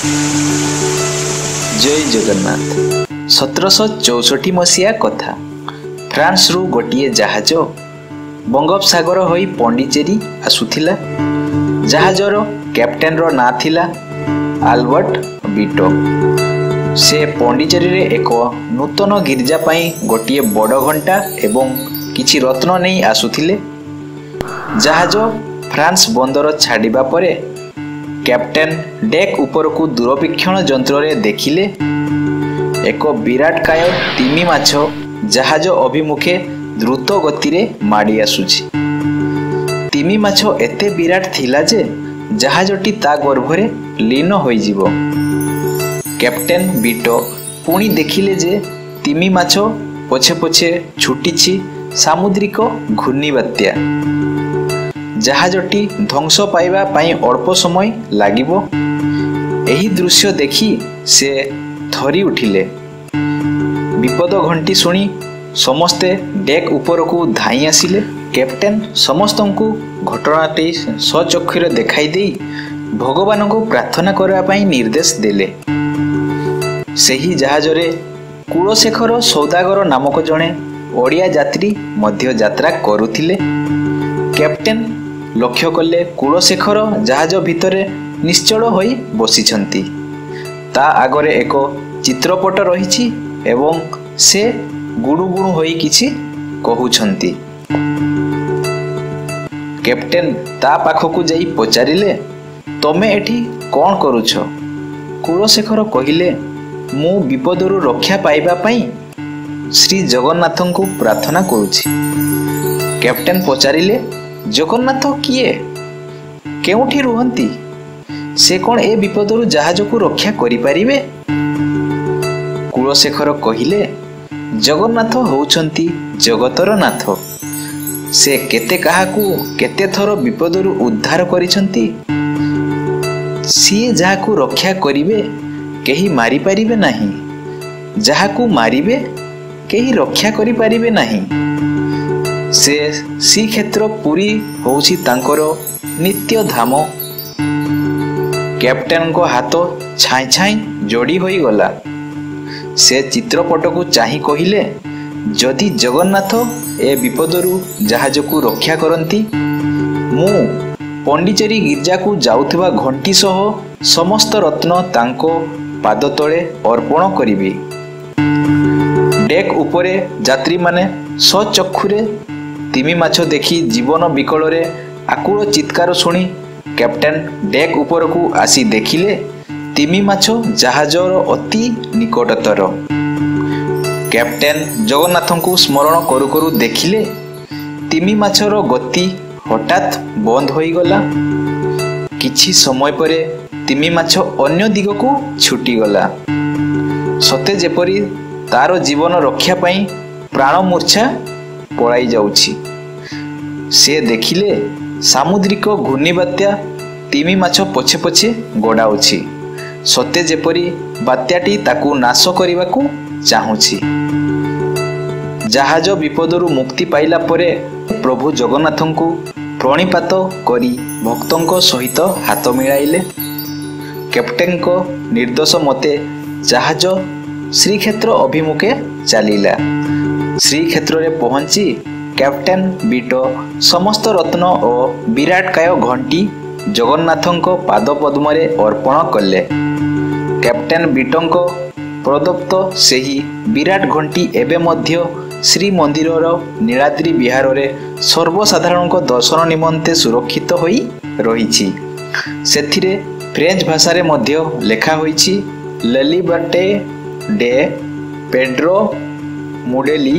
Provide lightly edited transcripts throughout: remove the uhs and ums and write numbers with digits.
ଜୟ ଜଗନ୍ନାଥ। 1764 ମସିହା କଥା। ଫ୍ରାନ୍ସରୁ ଗୋଟିଏ ଜାହାଜ ବଙ୍ଗୋପସାଗର ହୋଇ ପଣ୍ଡିଚେରୀ ଆସୁଥିଲା। ଜାହାଜର କ୍ୟାପ୍ଟେନର ନାଁ ଥିଲା ଆଲବର୍ଟ ବିଟୋ। ସେ ପଣ୍ଡିଚେରୀରେ ଏକ ନୂତନ ଗିର୍ଜା ପାଇଁ ଗୋଟିଏ ବଡ଼ ଘଣ୍ଟା ଏବଂ କିଛି ରତ୍ନ ନେଇ ଆସୁଥିଲେ। ଜାହାଜ ଫ୍ରାନ୍ସ ବନ୍ଦର ଛାଡ଼ିବା ପରେ କ୍ୟାପ୍ଟେନ ଡେକ୍ ଉପରକୁ ଦୂରବୀକ୍ଷଣ ଯନ୍ତ୍ରରେ ଦେଖିଲେ, ଏକ ବିରାଟକାୟ ତିମି ମାଛ ଜାହାଜ ଅଭିମୁଖେ ଦ୍ରୁତ ଗତିରେ ମାଡ଼ି ଆସୁଛି। ତିମି ମାଛ ଏତେ ବିରାଟ ଥିଲା ଯେ ଜାହାଜଟି ତା ଗର୍ଭରେ ଲୀନ ହୋଇଯିବ। କ୍ୟାପ୍ଟେନ ବିଟୋ ପୁଣି ଦେଖିଲେ ଯେ ତିମି ମାଛ ପଛେ ପଛେ ଛୁଟିଛି ସାମୁଦ୍ରିକ ଘୂର୍ଣ୍ଣିବାତ୍ୟା। ଜାହାଜଟି ଧ୍ୱଂସ ପାଇବା ପାଇଁ ଅଳ୍ପ ସମୟ ଲାଗିବ। ଏହି ଦୃଶ୍ୟ ଦେଖି ସେ ଥରି ଉଠିଲେ। ବିପଦ ଘଣ୍ଟି ଶୁଣି ସମସ୍ତେ ଡେକ୍ ଉପରକୁ ଧାଇଁ ଆସିଲେ। କ୍ୟାପ୍ଟେନ ସମସ୍ତଙ୍କୁ ଘଟଣାଟି ସ୍ୱଚକ୍ଷୁରେ ଦେଖାଇ ଦେଇ ଭଗବାନଙ୍କୁ ପ୍ରାର୍ଥନା କରିବା ପାଇଁ ନିର୍ଦ୍ଦେଶ ଦେଲେ। ସେହି ଜାହାଜରେ କୁଳଶେଖର ସୌଦାଗର ନାମକ ଜଣେ ଓଡ଼ିଆ ଯାତ୍ରୀ ମଧ୍ୟ ଯାତ୍ରା କରୁଥିଲେ। କ୍ୟାପ୍ଟେନ ଲକ୍ଷ୍ୟ କଲେ, କୁଳଶେଖର ଜାହାଜ ଭିତରେ ନିଶ୍ଚଳ ହୋଇ ବସିଛନ୍ତି। ତା ଆଗରେ ଏକ ଚିତ୍ରପଟ ରହିଛି ଏବଂ ସେ ଗୁଣୁ ଗୁଣୁ ହୋଇ କିଛି କହୁଛନ୍ତି। କ୍ୟାପ୍ଟେନ ତା ପାଖକୁ ଯାଇ ପଚାରିଲେ, ତମେ ଏଠି କ'ଣ କରୁଛ? କୁଳଶେଖର କହିଲେ, ମୁଁ ବିପଦରୁ ରକ୍ଷା ପାଇବା ପାଇଁ ଶ୍ରୀ ଜଗନ୍ନାଥଙ୍କୁ ପ୍ରାର୍ଥନା କରୁଛି। କ୍ୟାପ୍ଟେନ ପଚାରିଲେ, ଜଗନ୍ନାଥ କିଏ? କେଉଁଠି ରୁହନ୍ତି? ସେ କ'ଣ ଏ ବିପଦରୁ ଜାହାଜକୁ ରକ୍ଷା କରିପାରିବେ? କୁଳଶେଖର କହିଲେ, ଜଗନ୍ନାଥ ହେଉଛନ୍ତି ଜଗତର ନାଥ। ସେ କେତେ କାହାକୁ କେତେ ଥର ବିପଦରୁ ଉଦ୍ଧାର କରିଛନ୍ତି। ସିଏ ଯାହାକୁ ରକ୍ଷା କରିବେ କେହି ମାରିପାରିବେ ନାହିଁ, ଯାହାକୁ ମାରିବେ କେହି ରକ୍ଷା କରିପାରିବେ ନାହିଁ। ସେ ଶ୍ରୀକ୍ଷେତ୍ର ପୁରୀ ହେଉଛି ତାଙ୍କର ନିତ୍ୟ ଧାମ। କ୍ୟାପ୍ଟେନଙ୍କ ହାତ ଛାଇଁ ଛାଇଁ ଯୋଡ଼ି ହୋଇଗଲା। ସେ ଚିତ୍ରପଟକୁ ଚାହିଁ କହିଲେ, ଯଦି ଜଗନ୍ନାଥ ଏ ବିପଦରୁ ଜାହାଜକୁ ରକ୍ଷା କରନ୍ତି, ମୁଁ ପଣ୍ଡିଚେରୀ ଗିର୍ଜାକୁ ଯାଉଥିବା ଘଣ୍ଟି ସହ ସମସ୍ତ ରତ୍ନ ତାଙ୍କ ପାଦ ତଳେ ଅର୍ପଣ କରିବି। ଡେକ୍ ଉପରେ ଯାତ୍ରୀମାନେ ସ୍ୱଚକ୍ଷୁରେ ତିମି ମାଛ ଦେଖି ଜୀବନ ବିକଳରେ ଆକୁଳ ଚିତ୍କାର ଶୁଣି କ୍ୟାପ୍ଟେନ ଡେକ୍ ଉପରକୁ ଆସି ଦେଖିଲେ, ତିମି ମାଛ ଜାହାଜର ଅତି ନିକଟତର। କ୍ୟାପ୍ଟେନ ଜଗନ୍ନାଥଙ୍କୁ ସ୍ମରଣ କରୁ କରୁ ଦେଖିଲେ, ତିମି ମାଛର ଗତି ହଠାତ୍ ବନ୍ଦ ହୋଇଗଲା। କିଛି ସମୟ ପରେ ତିମି ମାଛ ଅନ୍ୟ ଦିଗକୁ ଛୁଟିଗଲା, ସତେ ଯେପରି ତାର ଜୀବନ ରକ୍ଷା ପାଇଁ ପ୍ରାଣମୂର୍ଚ୍ଛା ପଳାଇ ଯାଉଛି। ସେ ଦେଖିଲେ, ସାମୁଦ୍ରିକ ଘୂର୍ଣ୍ଣିବାତ୍ୟା ତିମି ମାଛ ପଛେ ପଛେ ଗୋଡ଼ାଉଛି, ସତେ ଯେପରି ବାତ୍ୟାଟି ତାକୁ ନାଶ କରିବାକୁ ଚାହୁଁଛି। ଜାହାଜ ବିପଦରୁ ମୁକ୍ତି ପାଇଲା ପରେ ପ୍ରଭୁ ଜଗନ୍ନାଥଙ୍କୁ ପ୍ରଣିପାତ କରି ଭକ୍ତଙ୍କ ସହିତ ହାତ ମିଳାଇଲେ। କ୍ୟାପ୍ଟେନଙ୍କ ନିର୍ଦ୍ଦେଶ ମତେ ଜାହାଜ ଶ୍ରୀକ୍ଷେତ୍ର ଅଭିମୁଖେ ଚାଲିଲା। ଶ୍ରୀକ୍ଷେତ୍ରରେ ପହଞ୍ଚି କ୍ୟାପ୍ଟେନ ବିଟୋ ସମସ୍ତ ରତ୍ନ ଓ ବିରାଟକାୟ ଘଣ୍ଟି ଜଗନ୍ନାଥଙ୍କ ପାଦପଦ୍ମରେ ଅର୍ପଣ କଲେ। କ୍ୟାପ୍ଟେନ ବିଟୋଙ୍କ ପ୍ରଦତ୍ତ ସେହି ବିରାଟ ଘଣ୍ଟି ଏବେ ମଧ୍ୟ ଶ୍ରୀମନ୍ଦିରର ନୀଳାଦ୍ରି ବିହାରରେ ସର୍ବସାଧାରଣଙ୍କ ଦର୍ଶନ ନିମନ୍ତେ ସୁରକ୍ଷିତ ହୋଇ ରହିଛି। ସେଥିରେ ଫ୍ରେଞ୍ଚ ଭାଷାରେ ମଧ୍ୟ ଲେଖା ହୋଇଛି, ଲେଲିବର୍ଟେ ଡେ ପେଡ୍ରୋ ମୁଡେଲି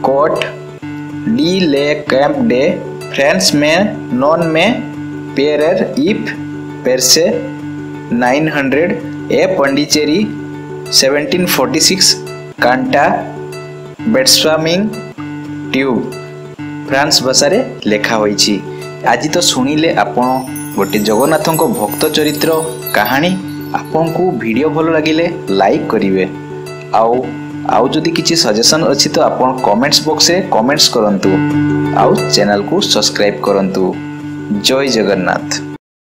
କୋଟ୍ ଡି ଲେ କ୍ୟାମ୍ପ ଡେ ଫ୍ରାନ୍ସ ମେ ନନ୍ ମେ ପେରେର if ପେରସେ 900 ଏ ପଣ୍ଡିଚେରୀ 1746 କାଣ୍ଟା ବେଟସ୍ୱାମିଂ ଟ୍ୟୁବ୍, ଫ୍ରାନ୍ସ ଭାଷାରେ ଲେଖା ହୋଇଛି। ଆଜି ତ ଶୁଣିଲେ ଆପଣ ଗୋଟେ ଜଗନ୍ନାଥଙ୍କ ଭକ୍ତ ଚରିତ୍ର କାହାଣୀ। ଆପଣଙ୍କୁ ଭିଡ଼ିଓ ଭଲ ଲାଗିଲେ ଲାଇକ୍ କରିବେ, ଆଉ ଯଦି କିଛି ସଜେସନ୍ ଅଛି ତ ଆପଣ କମେଣ୍ଟସ୍ ବକ୍ସରେ କମେଣ୍ଟସ୍ କରନ୍ତୁ, ଆଉ ଚ୍ୟାନେଲକୁ ସବସ୍କ୍ରାଇବ୍ କରନ୍ତୁ। ଜୟ ଜଗନ୍ନାଥ।